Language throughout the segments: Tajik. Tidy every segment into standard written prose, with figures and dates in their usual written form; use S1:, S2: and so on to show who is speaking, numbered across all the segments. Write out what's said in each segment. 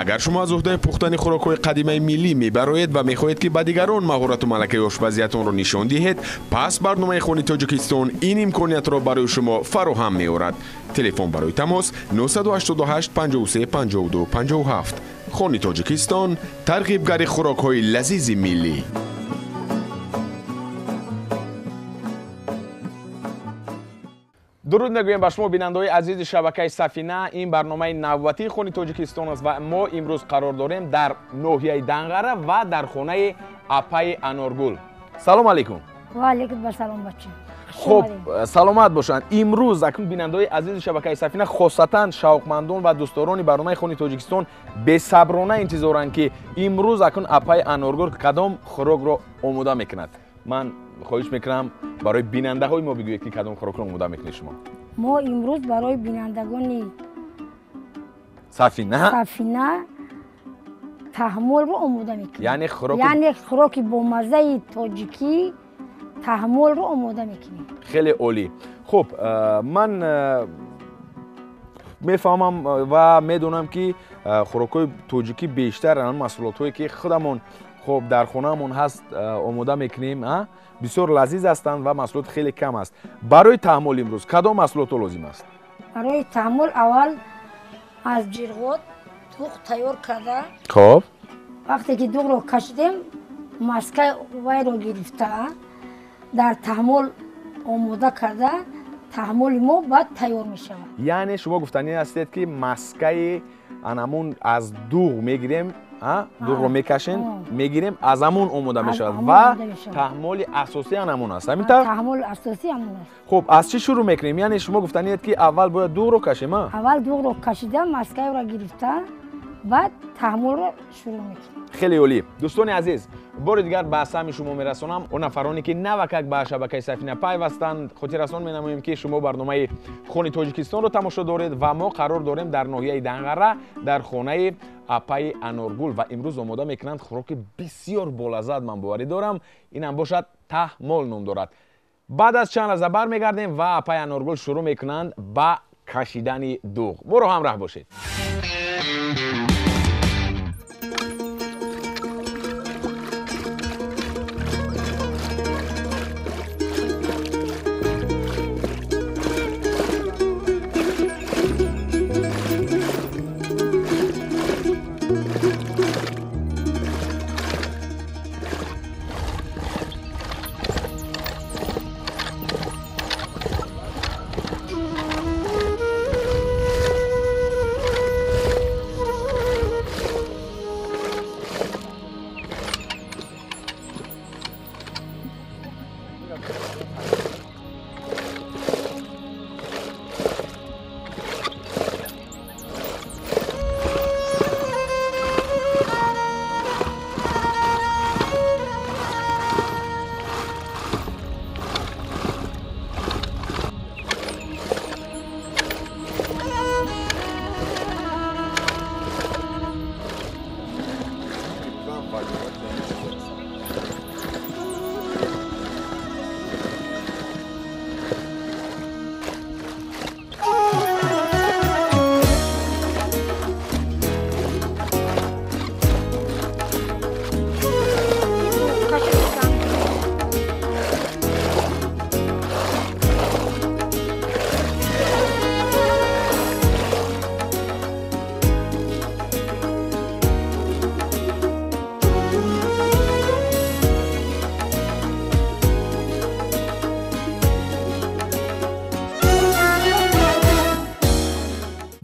S1: Агар шумо аз уҳдаи пухтани хӯрокҳои қадимаи миллӣ мебароед ва мехоҳед, ки ба дигарон маҳорату малакаи ошпазиятонро нишон диҳед, пас барномаи Хони Тоҷикистон ин имкониятро барои шумо фароҳам меорад. Телефон барои тамос 988 53 52 57. Хони Тоҷикистон тарғибгари хӯрокҳои лазизи миллӣ.
S2: Дуруд мегӯем ба шумо, бинандаҳои азизи шабакаи Сафина. Ин барномаи навбатии Хони Тоҷикистон аст ва мо имрӯз қарор дорем дар ноҳияи Данғара ва дар хонаи апаи Аноргул. Салом алейкум.
S3: Ва алейкум ассалом, бача.
S2: Хуб, саломат бошанд. Имрӯз акнун бинандаҳои азизи шабакаи Сафина, хосатан шавқмандон ва дӯстдорони барномаи Хони Тоҷикистон бесаброна интизоранд, ки имрӯз акнун апаи Аноргул кадом хӯрокро омода мекунад. Ман хоҳиш мекунам, барои бинандаҳои мо бигӯед, ки кадом хӯрокро омода мекунед шумо.
S3: Мо имрӯз барои бинандагони
S2: Сафина
S3: таҳмолро омода мекунем.
S2: Яъне
S3: хӯроки бомаззаи тоҷикӣ таҳмолро омода мекунем.
S2: Хеле олӣ. Хуб, ман мефаҳмам ва медонам, ки хӯрокҳои тоҷикӣ бештар маҳсулотҳое, ки худамон хуб дар хонаамон ҳаст, омода мекунем, бисёр лазиз ҳастанд ва маҳсулот хеле кам аст. Барои таҳмол имрӯз кадом маҳсулотҳо лозим аст?
S3: Барои таҳмол аввал аз ҷирғот дуғ тайёр карда,
S2: хоб,
S3: вақте ки дуғро кашидем, маскаи вайро гирифта дар таҳмол омода карда, таҳмоли мо баъд тайёр мешавад.
S2: Яъне шумо гуфтанӣ ҳастед, ки маскаи анамун аз дуғ мегирем, дуғро мекашем, мегирем, аз ҳамун омода мешавад ва таҳмоли асосӣ анамун аст. Ҳамин тавр?
S3: Таҳмоли асосӣ ҳамун аст.
S2: Хуб, аз чӣ шурӯъ мекунем? Яъне шумо гуфтаниед, ки аввал бояд дуғро кашем?
S3: Аввал дуғро кашида, маскаеро гирифта, баъд таҳмолро шурӯъ мекунем.
S2: Хеле олӣ. Дӯстони азиз, бори дигар ба самъи шумо мерасонам, он нафароне, ки навакак ба шабакаи Сафина пайвастанд, хотиррасон менамоем, ки шумо барномаи Хони Тоҷикистонро тамошо доред ва мо қарор дорем дар ноҳияи Данғара дар хонаи апаи Аноргул ва имрӯз омода мекунанд хӯроки бисёр болаззат, ман боварӣ дорам, инам бошад таҳмол ном дорад. Баъд аз чанд лаҳза бармегардем ва апаи Аноргул шурӯъ мекунанд ба кашидани дуғ. Моро ҳамроҳ бошед.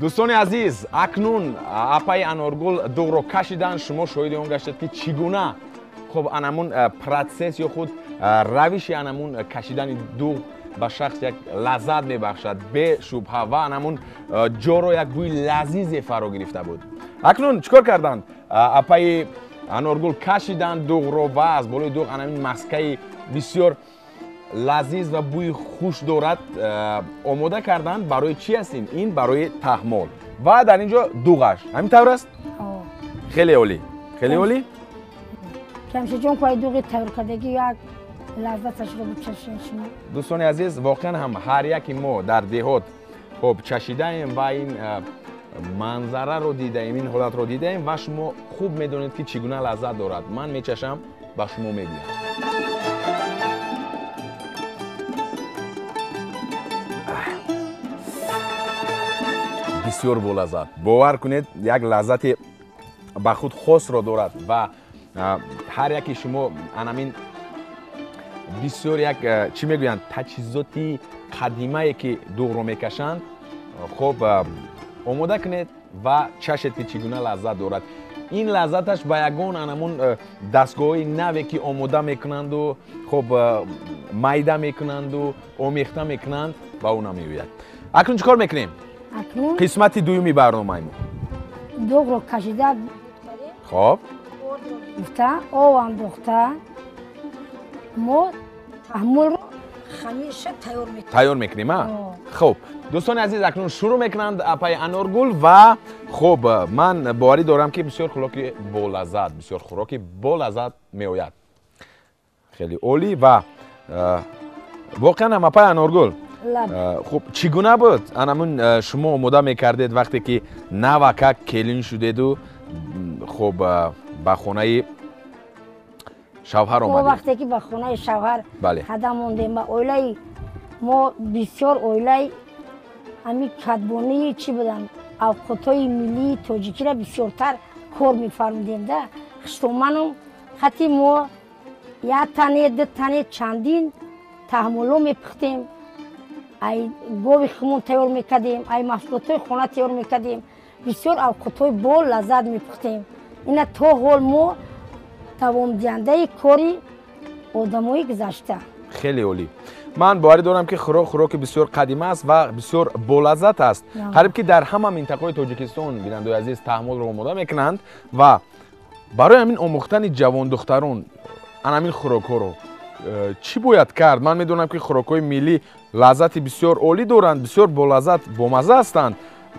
S2: Дӯстони азиз, акнун апаи Аноргул дуғро кашиданд. Шумо шоҳиди он гаштед, ки чӣ гуна хуб анамун процесс ё худ равиши анамун кашидани дуғ ба шахс як лаззат мебахшад бешубҳа ва анамун ҷоро як бӯи лазизе фаро гирифта буд. Акнун чӣ кор карданд? Апаи Аноргул кашиданд дуғро ва аз болои дуғ анамин маскаи бисёр лазиз ва бӯи хуш дорад омода карданд. Барои чӣ аст ин? Ин барои таҳмол ва дар ин ҷо дуғаш. Ҳамин тавр аст? Хеле олӣ, хеле олӣ.
S3: Ҷамшедҷон, кӯи дуғи тайёр кардагӣ як лаззаташро бичашед шумо.
S2: Дӯстони азиз, воқеан ҳам ҳар яки мо дар деҳот хуб чашидаем ва ин Манзараро дидаем, ин ҳолатро дидаем ва шумо хуб медонед, ки чӣ гуна лаззат дорад. Ман мечашам, ба шумо мегӯям. Бисёр болаззат, бовар кунед, як лаззати ба худ хосро дорад ва ҳар яке шумо анамин бисёр як, чӣ мегӯянд, таҷҳизоти қадимае, ки дуғро мекашанд, хоб омода кунед ва чашед, ки чӣ гуна лаззат дорад. Ин лаззаташ ба ягон анамун дастгоҳҳои наве, ки омода мекунанду, хоб, майда мекунанду омехта мекунанд, ба ӯ намеояд. Акнун чӣ кор мекунем? Қисмати дуюми барномаи мо.
S3: Дуғро кашида,
S2: хоб,
S3: гирифта, об андохта, мо таҳмулро хамирша тайёр мекунем.
S2: Тайёр мекунем, а? Хуб, дӯстони азиз, акнун шурӯъ мекунанд апаи Аноргул ва хуб, ман боварӣ дорам, ки бисёр хӯроки болаззат, бисёр хӯроки болаззат меояд. Хеле олӣ ва воқеан ҳам, апаи Аноргул, хуб, чӣ гуна буд анамун шумо омода мекардед, вақте ки навакак келин шудеду, хуб, ба хонаи шавҳар омадед?
S3: Вақте ки ба хонаи шавҳар қадам мондем, ба оилаи мо, бисёр оилаи ҳамин кадбонии чӣ буданд, авқотҳои миллии тоҷикиро бисёртар кор мефармудем да. Хуштоманум хати мо як тане, ду тане, чандин таҳмуло мепухтем, ай гови хумон тайёр мекардем, ай маҳсулотҳои хона тайёр мекардем, бисёр авқотҳои бо лаззат мепухтем. Ина то ҳол мо давомдиҳандаи кори одамои гузашта.
S2: Хеле олӣ. Ман боварӣ дорам, ки хӯрок хӯроки бисёр қадима аст ва бисёр болаззат аст. Қариб ки дар ҳама минтақаҳои Тоҷикистон, бинандаои азиз, таҳмулро омода мекунанд ва барои ҳамин омӯхтани ҷавондухтарон ан ҳамин хӯрокҳоро чӣ бояд кард? Ман медонам, ки хӯрокҳои миллӣ лаззати бисёр олӣ доранд, бисёр болаззат, бомазза ҳастанд,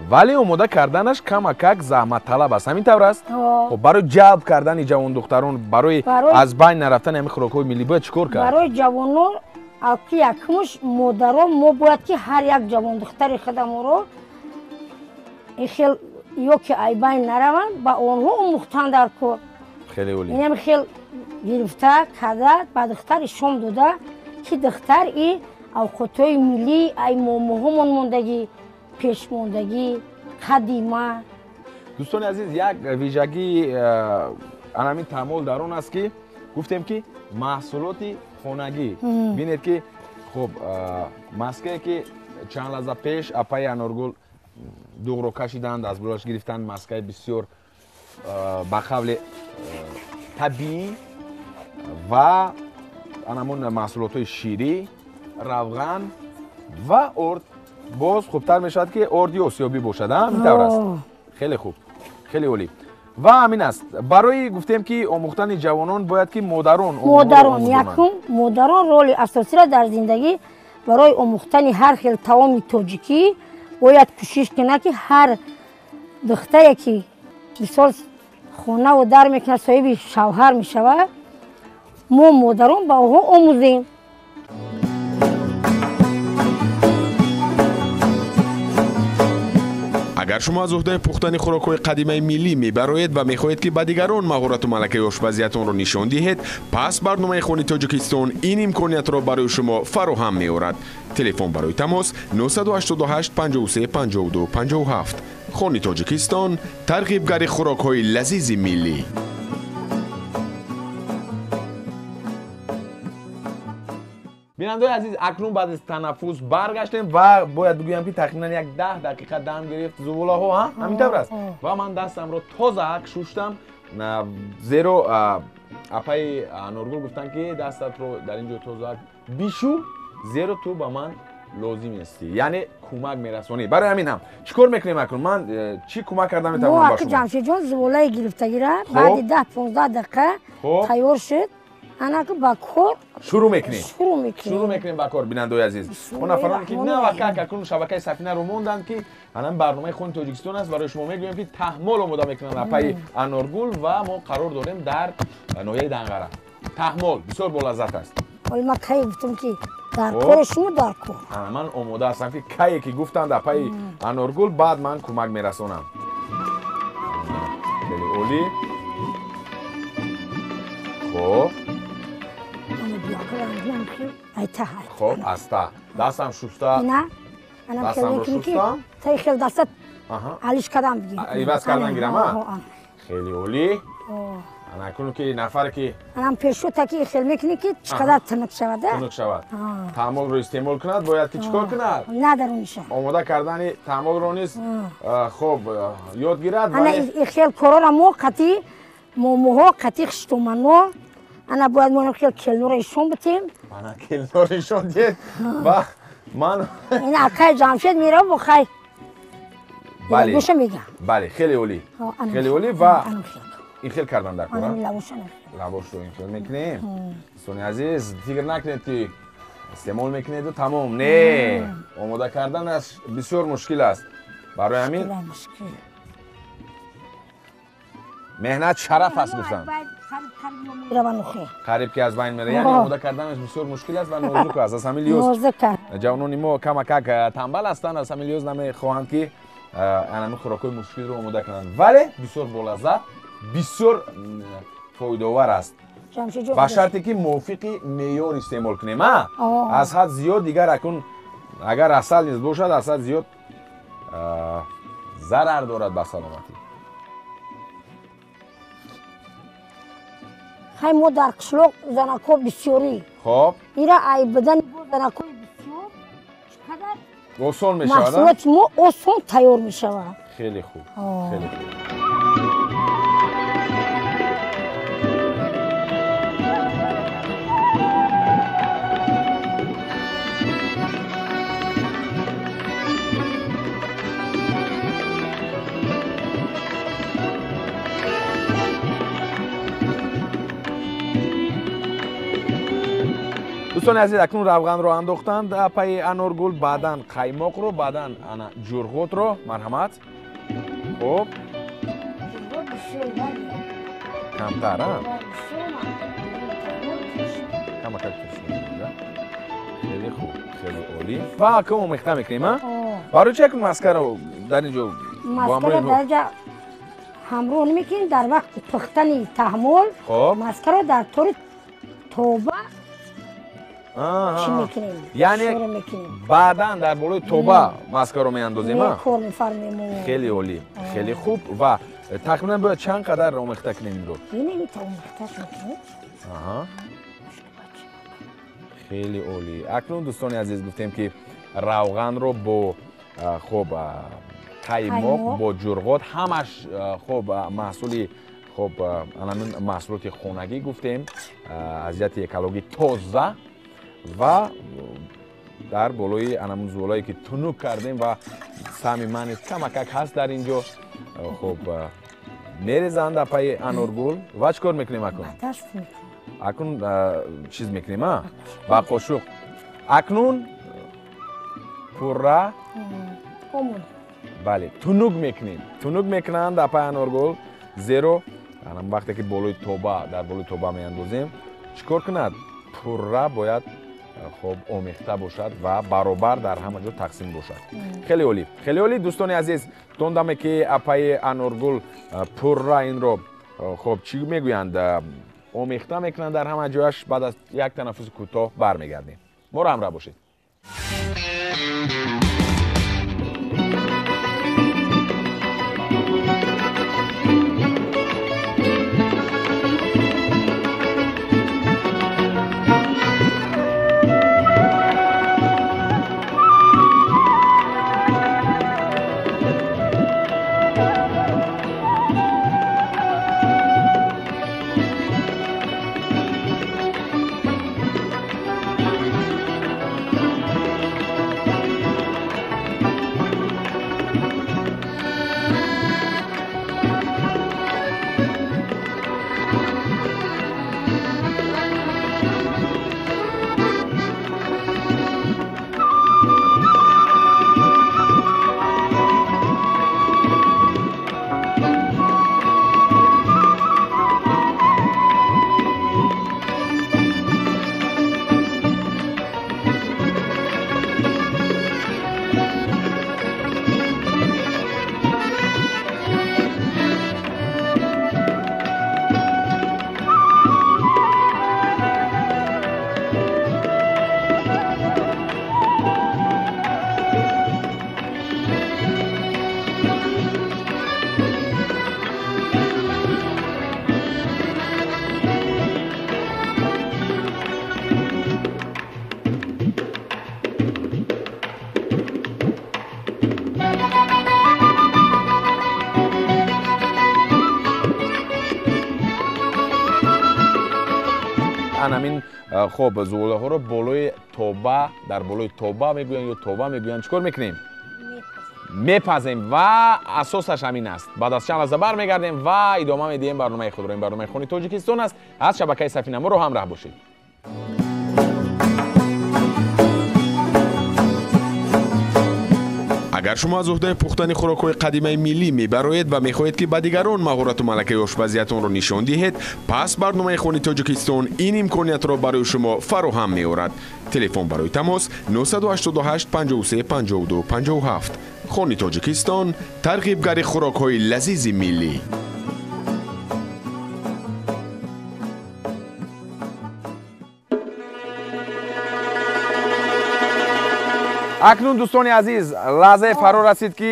S2: вале омода карданаш камакак заҳматталаб аст. Ҳамин тавр аст? Хуб, барои ҷалб кардани ҷавондухтарон, барои аз байн нарафтани ҳамин хӯрокҳои миллӣ бояд чӣ кор кард?
S3: Барои ҷавонон ки якумш модарон мо бояд, ки ҳар як ҷавондухтари худамонро хел ё ки ай байн нараванд, ба онҳо омӯхтан дар кор.
S2: Хеле олӣ.
S3: Инам хел гирифта карда, ба духтари шом дода, ки духтар и авқотҳои миллӣ ай момоҳомон мондагӣ, пешмондагӣ, қадима.
S2: Дӯстони азиз, як вижагии анамин таъмол дар он аст, ки гуфтем, ки маҳсулоти хонагӣ. Бинед, ки хуб, маскае, ки чанд лаҳза пеш апаи Аноргул дуғро кашиданд, аз болош гирифтанд, маскаи бисёр ба қавли табиӣ ва анамун маҳсулотҳои ширӣ, равған ва орд. Боз хубтар мешавад, ки орди осиёбӣ бошад. Ҳамин тавр аст? Хеле хуб, хеле олӣ. Ва ҳамин аст, барои гуфтем, ки омӯхтани ҷавонон бояд, ки модарон
S3: Модарон якум, модарон роли асосиро дар зиндагӣ барои омӯхтани ҳар хел таоми тоҷикӣ бояд кӯшиш кунад, ки ҳар духтаре, ки мисол хонаву дар мекунад, соҳиби шавҳар мешавад, мо модарон ба онҳо омӯзем.
S1: Агар шумо аз уҳдаи пухтани хӯрокҳои қадимаи миллӣ мебароед ва мехоҳед, ки ба дигарон маҳорату малакаи ошпазиятонро нишон диҳед, пас барномаи Хони Тоҷикистон ин имкониятро барои шумо фароҳам меорад. Телефон барои тамос 988 53 52 57. Хони Тоҷикистон, тарғибгари хӯрокҳои лазизи миллӣ.
S2: Бинандаои азиз, акнун баъд аз танаффус баргаштем ва бояд бигӯям, ки тахминан як 10 дақиқа дам гирифт зуволаҳо. Ҳамин тавр аст? Ва ман дастамро тозаак шуштам, зеро апаи Норгул гуфтанд, ки дастатро дар ин ҷо тозаак бишу, зеро ту ба ман лозим нестӣ, яъне кӯмак мерасонӣ. Барои ҳамин ҳам чӣ кор мекунем акнун? Ман чӣ кӯмак карда метавонам ба шумо?
S3: Ҷамшедҷон, зуволаи гирифтагира баъди 10-15 дақиқа тайёр шуд, анаки ба кор
S2: шурӯъ мекунем.
S3: Шурӯъ мекунем.
S2: Шурӯъ мекунем ба кор. Бинандаои азиз, он нафароне, ки навакак акнун шабакаи Сафинаро монданд, ки анам барномаи Хони Тоҷикистон аст, барои шумо мегӯем, ки таҳмол омода мекунанд апаи Аноргул ва мо қарор дорем дар ноҳияи Данғара. Таҳмол бисёр болаззат аст.
S3: Ҳоли ман кай гуфтам, ки Дар кори шумо дар кор.
S2: Ман омода ҳастам ки кае ки гуфтанд апаи Аноргул, баъд ман кӯмак мерасонам. Хеле олӣ. Хоб. Хоб, аста. Дастам шуста. Дастамро шустам.
S3: Таи хел даста алиш кардам бигир.
S2: Иваз кардан гирам, а? Хеле олӣ. Ана куну ки нафаре ки
S3: анам пешу таки хел мекунӣ ки чӣ қадар тунук шавад,
S2: тунук шавад. Таъмолро истеъмол кунад, бояд ки чӣ кор кунад?
S3: Надарунша.
S2: Омода кардани таъмолро низ хоб ёд гирад.
S3: Ана хел корора мо қати момоҳо, қати хиштомано, ана бояд мо хел келнора ишон битем.
S2: Ана келнора ишон диҳед ва ман
S3: ин акай Ҷамшед мерав бо хай.
S2: Бале. Бале, хеле олӣ. Хеле олӣ ва ин хел кардан дар кор. Лавошро ин хел мекунем. Дӯстони азиз, фикр накунед ки истеъмол мекунеду тамом. Не, омода карданаш бисёр мушкил аст. Барои ҳамин меҳнат шараф аст гуфтанд. Қариб ки аз байн меравад. Яъне омода карданаш бисёр мушкил аст ва нозук аст. Аз ҳамин лиҳоз ҷавонони мо камакак танбал ҳастанд, аз ҳамин лиҳоз намехоҳанд ки анами хӯрокҳои мушкилро омода кунанд. Вале бисёр болаззат, бисёр фоидаовар аст. Ба шарте ки мувофиқи меъёр истеъмол кунем. Аз ҳад зиёд дигар акун агар асал низ бошад, аз ҳад зиёд зарар дорад ба саломатӣ.
S3: Хай мо дар қишлоқ занакҳо бисёрӣ.
S2: Хоб.
S3: Ира ай будани занакҳои бисёр чӣ қадар
S2: осон мешавад.
S3: Маҳсулоти мо осон тайёр мешавад.
S2: Хеле хуб. Хеле хуб. Дӯстони азиз, акнун равғанро андохтанд апаи Аноргул, баъдан қаймоқро, баъдан ана ҷурғотро. Марҳамат. Хоб. Камтар, а? Камакак турш. Хеле хуб, хеле олӣ. Ва акнун омехта мекунем, а? Барои чи акнун маскаро дар ин ҷо
S3: маскаро дар ҷа ҳамроҳ намекунем, дар вақти пухтани таҳмол маскаро дар тори тоба чӣ мекунем?
S2: Яъне баъдан дар болои тоба маскаро меандозем, а?
S3: Кор мефармем.
S2: Хеле олӣ, хеле хуб. Ва тахминан бояд чанд қадар омехта кунем инро?
S3: Омехташ мекунем.
S2: Хеле олӣ. Акнун дӯстони азиз, гуфтем ки равғанро бо хоб қаймоқ, бо ҷурғот, ҳамаш хоб маҳсули хоб анамин маҳсулоти хонагӣ гуфтем, аз ҷиҳати экологӣ тоза ва дар болои анамун зуолае ки тунук кардем ва саҳми ман низ камакак ҳаст дар ин ҷо. Хоб мерезанд апаи Аноргул ва чӣ кор мекунем акнун? Акнун чиз мекунем, а? Ба қошуқ. Акнун пурра бале тунук мекунем. Тунук мекунанд апаи Аноргул, зеро вақте ки болои тоба, дар болои тоба меандозем, чӣ кор кунад? Пурра бояд хоб омехта бошад ва баробар дар ҳама ҷо тақсим бошад. Хеле олӣ, хеле олӣ. Дӯстони азиз, то он даме ки апаи Аноргул пурра инро хоб чӣ мегӯянд, омехта мекунанд дар ҳама ҷояш, баъд аз як танаффуси кӯтоҳ бармегардем. Моро ҳамроҳ бошед. Анамин хоб зуволаҳоро болои тоба, дар болои тоба мегӯянд ё тоба мегӯянд, чӣ кор мекунем? Мепазем ва асосаш ҳамин аст. Баъд аз чанд лаҳза бармегардем ва идома медиҳем барномаи худро. Ин барномаи Хони Тоҷикистон аст аз шабакаи Сафина. Моро ҳамроҳ бошед.
S1: Агар шумо аз уҳдаи пухтани хӯрокҳои қадимаи миллӣ мебароед ва мехоҳед, ки ба дигарон маҳорату малакаи ошпазиятонро нишон диҳед, пас барномаи Хони Тоҷикистон ин имкониятро барои шумо фароҳам меорад. Телефон барои тамос 988 53 52 57. Хони Тоҷикистон тарғибгари хӯрокҳои лазизи миллӣ.
S2: Акнун дӯстони азиз, лаҳзае фаро расид, ки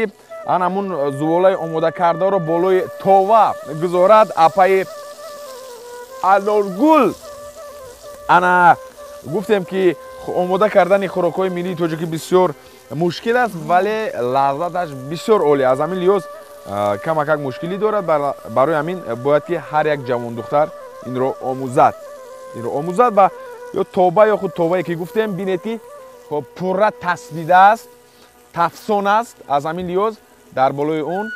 S2: анамун зуволаи омодакардаро болои това гузорад апаи Аноргул. Ана гуфтем, ки омода кардани хӯрокҳои миллии тоҷикӣ бисёр мушкил аст, вале лаззаташ бисёр олӣ. Аз ҳамин лиҳоз камакак мушкилӣ дорад. Барои ҳамин бояд, ки ҳар як ҷавондухтар инро омӯзад, инро омӯзад ва ё тоба ё худ товае ки гуфтем, бинед, ки хоб пурра тасбидааст, тафсон аст. Аз ҳамин лиҳоз дар болои он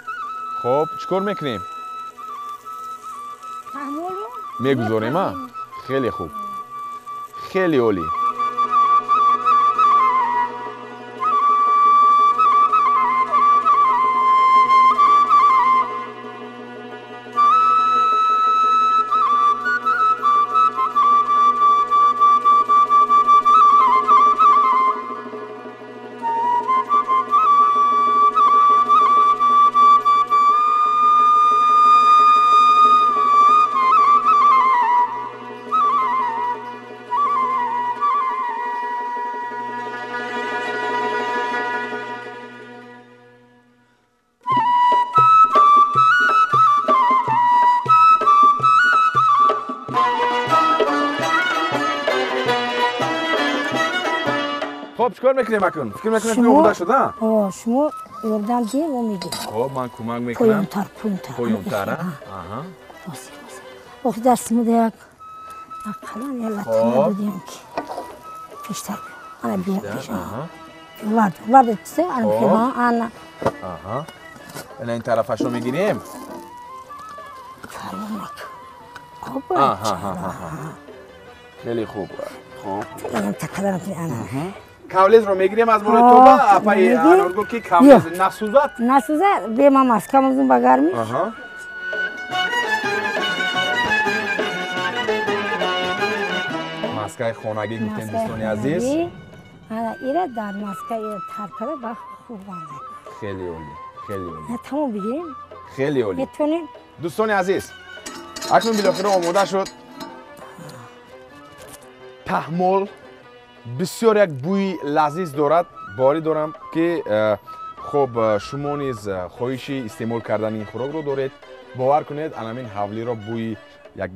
S2: хоб чӣ кор мекунем? Мегузорем. А хеле хуб, хеле олӣ. Хоб чикор мекунем акун? Фикр мекунем, ки омода шуд, а?
S3: О, шумо ёрдам диҳем, мо мегирем.
S2: Хоб, ман кӯмак мекунам.
S3: Поёнтар, поёнтар.
S2: Поёнтар, а? Аҳа.
S3: Охи дастимуда як ақаллан як латма додем, ки пештар. Ана биё пеш. Вард, вард чизе, ана хема, ана.
S2: Аҳа. Ана ин тарафашро мегирем.
S3: Фармонак. Хоб.
S2: Аҳа. Хеле хуб. Хоб.
S3: Ана такадан ана.
S2: Кавлезро мегирем аз болои тоба, апаи Аноргул, ки кавлез насӯзад.
S3: Насӯзад, бема маска мозун ба гармӣ.
S2: Маскаи хонагӣ гуфтем, дӯстони азиз.
S3: Ана ира дар маска ира тар карда ба хуб бандад.
S2: Хеле олӣ, хеле олӣ.
S3: Тамом бигирем.
S2: Хеле олӣ.
S3: Метавонем.
S2: Дӯстони азиз, акнун билохира омода шуд таҳмол. Бисёр як бӯи лазиз дорад. Боварӣ дорам, ки хоб шумо низ хоҳиши истеъмол кардани ин хӯрокро доред. Бовар кунед, анамин ҳавлиро бӯи як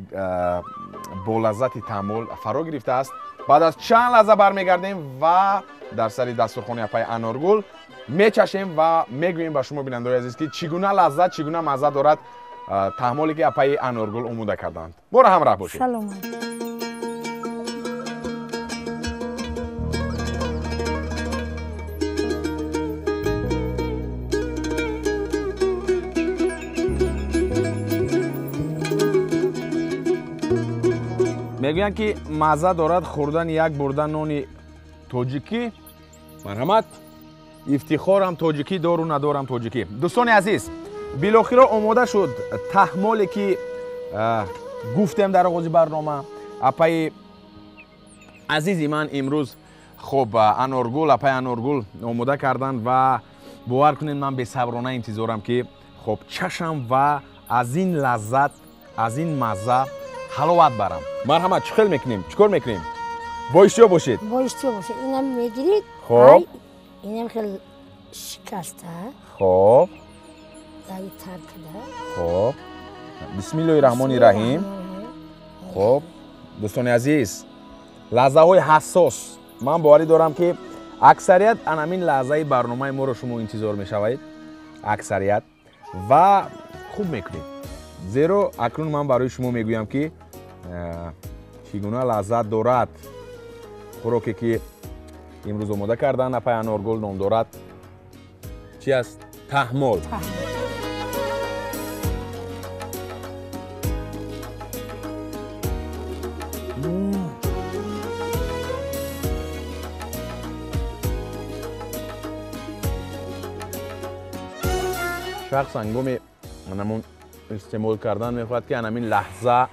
S2: болаззати таъмол фаро гирифтааст. Баъд аз чанд лаҳза бармегардем ва дар сари дастурхонаи апаи Аноргул мечашем ва мегӯем ба шумо, бинандаои азиз, ки чӣ гуна лаззат, чӣ гуна мазза дорад таҳмоле, ки апаи Аноргул омода карданд. Моро ҳамроҳ бошед.
S3: Саломат.
S2: Мегӯянд, ки мазза дорад хӯрдани як бурда нони тоҷикӣ. Марҳамат, ифтихорам тоҷикӣ, дору надорам тоҷикӣ. Дӯстони азиз, билохиро омода шуд таҳмоле, ки гуфтем дар оғози барнома. Апаи азизи ман имрӯз хоб Аноргул, апаи Аноргул омода карданд ва бовар кунед, ман бесаброна интизорам, ки хоб чашам ва аз ин лаззат, аз ин мазза ҳаловат барам. Марҳамат, чӣ хел мекунем? Чӣ кор мекунем? Бо иштиҳо бошед.
S3: Бо иштиҳо бошед. Инам мегиред.
S2: Хоб.
S3: Инам хел шикаста.
S2: Хоб.
S3: Даи тар када.
S2: Хоб. Бисмиллоҳи раҳмони раҳим. Хоб, дӯстони азиз, лаҳзаҳои ҳассос. Ман боварӣ дорам, ки аксарият анамин лаҳзаи барномаи моро шумо интизор мешавед. Аксарият. Ва хуб мекунед. Зеро акнун ман барои шумо мегӯям, ки Чӣ гуна лаззат дорад хӯроке ки имрӯз омода кардан апай Аноргул ном дорад. Чӣ аст? Таҳмол. Шахс ҳангоми анамун истеъмол кардан мехоҳад ки анамин лаҳза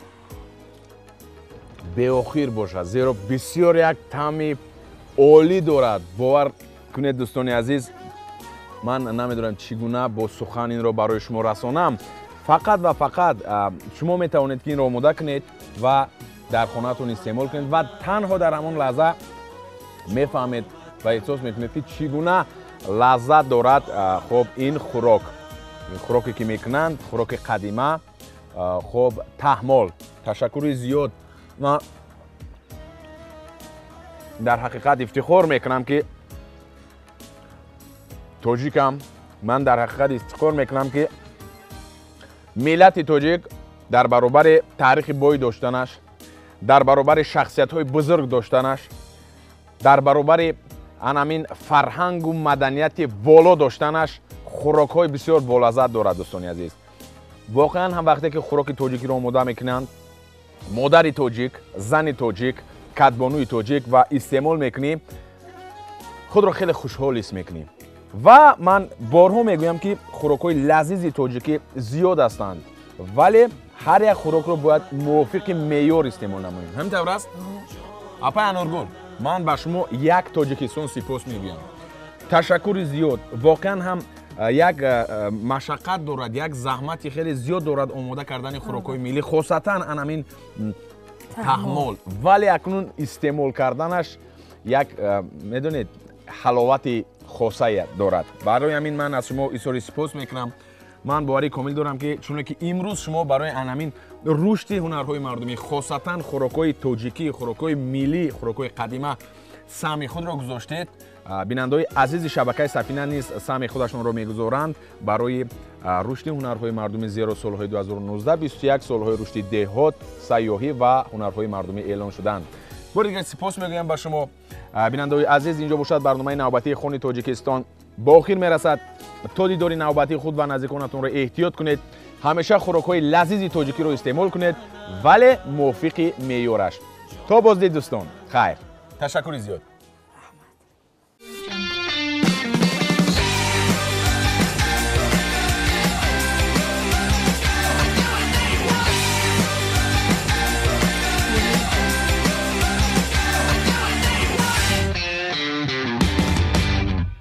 S2: беохир бошад, зеро бисёр як таъми олӣ дорад. Бовар кунед дӯстони азиз, ман намедонам чӣ гуна бо сухан инро барои шумо расонам. Фақат ва фақат шумо метавонед ки инро омода кунед ва дар хонаатон истеъмол кунед ва танҳо дар ҳамон лаҳза мефаҳмед ва эҳсос мекунед ки чӣ гуна лаззат дорад. Хоб ин хӯрок, хӯроке ки мекунанд, хӯроки қадима, хоб таҳмол. Ташаккури зиёд. Ман дар ҳақиқат ифтихор мекунам ки тоҷикам. Ман дар ҳақиқат ифтихор мекунам ки миллати тоҷик дар баробари таърихи бой доштанаш, дар баробари шахсиятҳои бузург доштанаш, дар баробари анамин фарҳангу маданияти воло доштанаш хӯрокҳои бисёр болаззат дорад. Дӯстони азиз, воқеан ҳам вақте ки хӯроки тоҷикиро омода мекунанд, модари тоҷик, зани тоҷик, кадбонуи тоҷик ва истеъмол мекунӣ, худро хеле хушҳол ҳис мекунӣ. Ва ман борҳо мегӯям ки хӯрокҳои лазизи тоҷикӣ зиёд ҳастанд, вале ҳар як хӯрокро бояд мувофиқи меъёр истеъмол намоем. Ҳамин тавр аст? Апай Аноргул, ман ба шумо як Тоҷикистон сипос мегӯям. Ташаккури зиёд. Воқеан ҳам як машаққат дорад, як заҳмати хеле зиёд дорад омода кардани хӯрокҳои миллӣ, хосатан анамин таҳмол. Вале акнун истеъмол карданаш як, медонед, ҳаловати хосае дорад. Барои ҳамин ман аз шумо изҳори сипос мекунам. Ман боварӣ комил дорам ки чуне ки имрӯз шумо барои анамин рушди ҳунарҳои мардумӣ, хосатан хӯрокҳои тоҷикӣ, хӯрокҳои миллӣ, хӯрокҳои қадима саҳми худро гузоштед. Бинандаҳои азизи шабакаи Сафина низ саҳми худашонро мегузоранд барои рушди ҳунарҳои мардумӣ, зеро солҳои 2019-21 солҳои рушди деҳот, сайёҳӣ ва ҳунарҳои мардумӣ эълон шуданд. Бори дигар сипос мегӯям ба шумо. Бинандаҳои азиз, инҷо бошад барномаи навбатии Хони Тоҷикистон ба охир мерасад. То дидори навбатии худ ва наздиконатонро эҳтиёт кунед. Ҳамеша хӯрокҳои лазизи тоҷикиро истеъмол кунед, вале мувофиқи меъёраш. То боздид дӯстон, хайр. Ташаккури зиёд.